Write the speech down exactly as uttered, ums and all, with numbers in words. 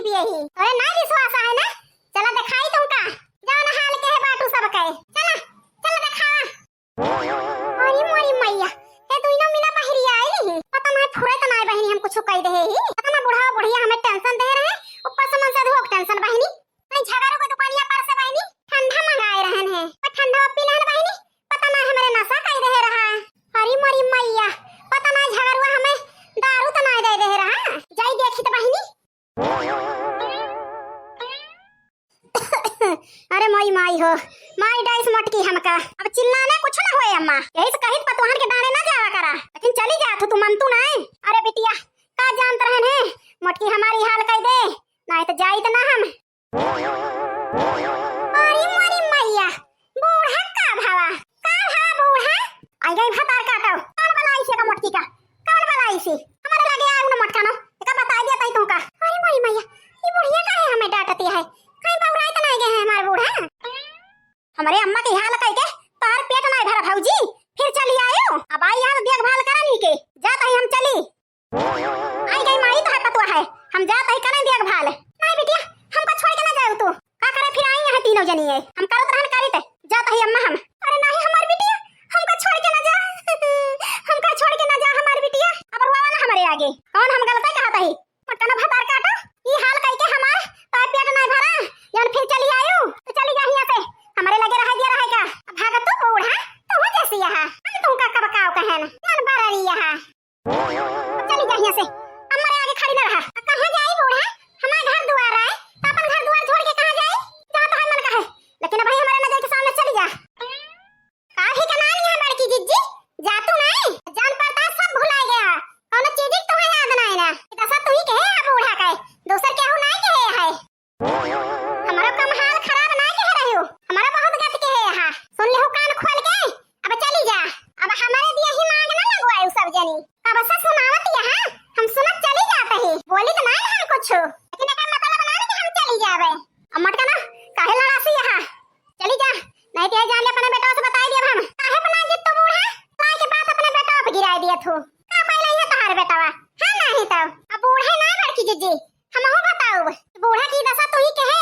यही। अरे ना विश्वास है ना, चला देखाई तुमका, जौन हाल के है बाटू सबके। चला, चला देखावा। अरे मोरी मैया, हे दुइनो मिला बहरी आई रही। पता ना फुरत ना बहिनी, हम कुछ कह दे ही। पता ना बुढ़ावा बुढ़िया हमें टेंशन दे रहे, ऊपर से मन से धोक टेंशन बहिनी। नहीं झगड़ू के दुकानिया पर से बहिनी ठंडा मंगाए रहन है, पर ठंडा पी लेहन बहिनी, पता ना हमारे नशा कह दे रहा। अरे मोरी मैया, पता ना झगड़ुआ हमें दारू तो ना दे दे रहा। जाई देखी तो बहिनी। अरे मोई माई हो, माई डाइस मोटकी हमका। अब चिल्लाना कुछ ना होए अम्मा, यही से कहित पतोहन के डांडे ना जावा करा, लेकिन चली जात हो तू, मन तू ना। अरे बिटिया, का जानत रहन है, मोटकी हमारी हाल कह दे, ना तो जाई तो ना हम। अरे मोरी मैया, बूढ़ा का भावा, का भा बूढ़ा? आई गई भतार काटो। कौन बलाई से का मोटकी का? कौन बलाई से? हमारे लगे आए उन्हें मोटका नो, एका बताई दिया तई तुमका। अरे मोरी मैया, ये बुढ़िया का है हमें डांटती है? कहीं बौराई तो नहीं गए हैं हमारे बूढ़ा? हमारे अम्मा की हाल कह के तार पेट नहीं भरा भौजी, फिर चली आयो। अब आई यहाँ देखभाल करन ही के, जात ही हम चली। आई गई माई तो है पतुआ है, हम जात ही करें देखभाल। नहीं बिटिया, हमका छोड़ के ना जाओ तू। का करे फिर आई यहाँ तीनों जनी है, हम करत रहन करी ते, जात ही अम्मा हम। अरे नहीं हमार बिटिया, हमका छोड़ के ना जा, हमका छोड़ के ना जा हमार बिटिया। अब रोवा ना हमारे आगे, कौन हम गलत है कहत ही? पटना भतार काटो, ई हाल कह के हमार तार पेट नहीं भरा, जौन फिर चली आयो तो चली जा यहाँ से, हमारे लगे रह दिया रहे का। भागत तू बूढ़ा, तू जैसी यहाँ, हम तुमका कब काव कहन, जान बरारी यहाँ। चली जा यहाँ से, हमारे आगे खड़ी ना रहा। कहाँ जाई बूढ़ा? हमारे घर दुआर आए, तो अपन घर दुआर छोड़ के कहाँ जाई? जहाँ तो मन कहे, लेकिन अब हमारे नजर के सामने चली जा। का ही का नाम यहाँ बड़की जिज्जी? जा तू नहीं, जान पड़ता सब भुला गया, कौनो चीज तो है याद नहीं ना। इतना सब तू ही कहे है बूढ़ा कहे, दूसर केहू नहीं कहे है। हमारा कम हाल खराब ना कह रही हो, हमारा बहुत गत के है यहाँ। सुन ले हो कान खोल के, अब चली जा। अब हमारे दिया ही मांग ना लगवाए सब जनी। कब से सुनावत यहाँ, हम सुनत चली जात ही। बोली तो ना हम कुछ, लेकिन एकर मतलब ना कि हम चली जावे। अब मटका ना, काहे लड़ासी यहाँ? चली जा, नहीं तो ये जान ले अपने बेटवा से बताई दिया हम। काहे बना जित तो बूढ़ा, लाई के बात अपने बेटवा पे गिराई दिया तू। का पहले ये तहार बेटवा? हाँ नहीं तो। अब बूढ़े ना बड़की जिज्जी, हमहू बताउब, बूढ़ा की दशा तू ही कहे